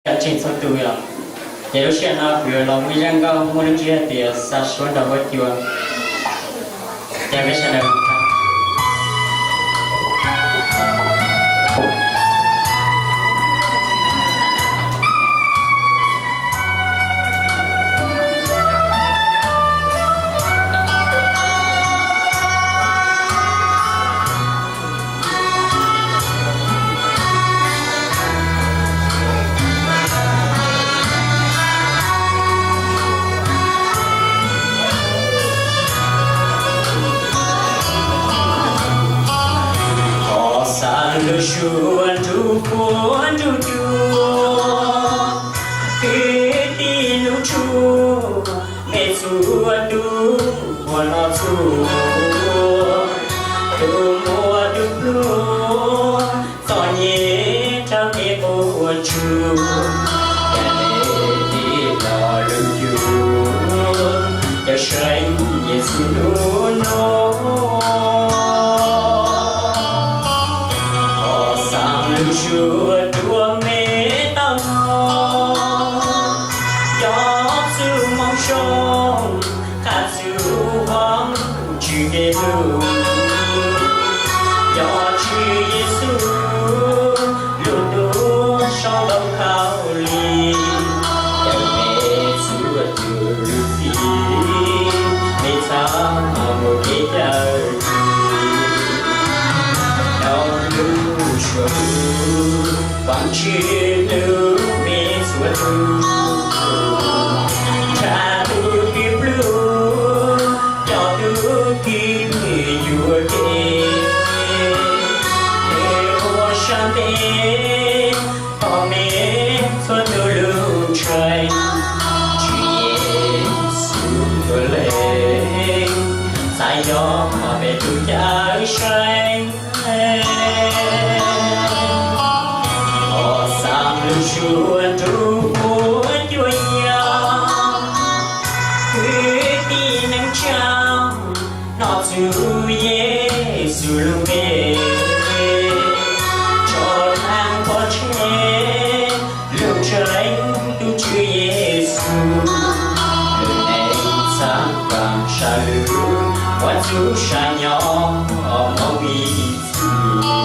Cov ntseeg txhua tus yom, ces lub sij hawm no kuv yuav los muaj ib zaj nkauj muaj lub ntsiab hais tias xa suab nrog huab cua. Ces peb sawv daws Thov xa lub suab nrug puab nrug cua, kwv tij nus tshua, mej txhua tus uas nov txhua, tus muaj tus pluag, txom nyem rau kev quaj ntsuag, yog nej tib los lug yug, yog saib Yexus lub nub. Thov xa lub suab rua mej tau hnov, cov txuj moo zoo, qab txug huv tswv kev hlub, yog Tswv Yexus lub ntuj sau ntau khaub lig, caw mej txhua tus lub txim, mej txhob mus kev cawm dim. Rau lub suab lug, Vaajtswv hlub mej txhua tus, nrhav tug kws pluag, coj tug kws yuam kev, mej ua sab ntev, thov mej txhua tus lub ntshai, Tswv Yexus tuab leeg, txav yog peb tug cawm seej. Thov xa lub suab nrug puab cua yog, kwv tij neej tsaa, nov txug Yexus lub npe, tso dlaab pov tseg lub ntshai tug Tswv Yexus, lub neej txav kaam sa lug, muaj txuj sa nyo moog ib txhis.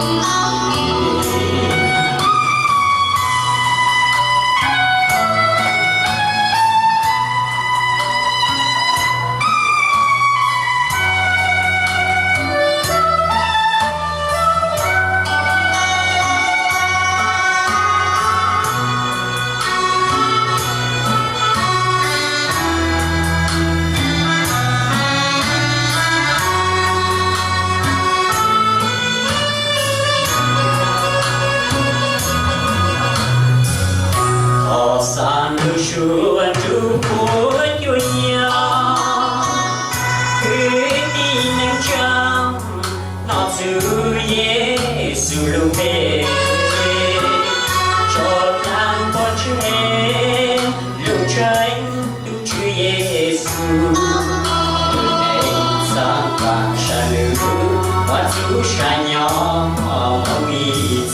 Thov xa lub suab nrug puab cua yog, kwv tij neej tsaa, nov txug Yexus lub npe, tso dlaab pov tseg lub ntshai tug Tswv Yexus, lub neej txav kaam sa lug, muaj txuj sa nyo moog ib txhis.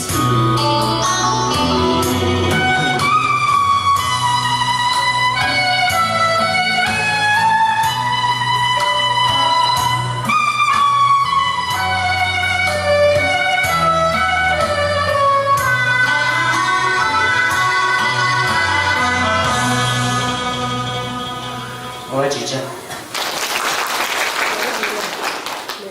Ua tsi tsa.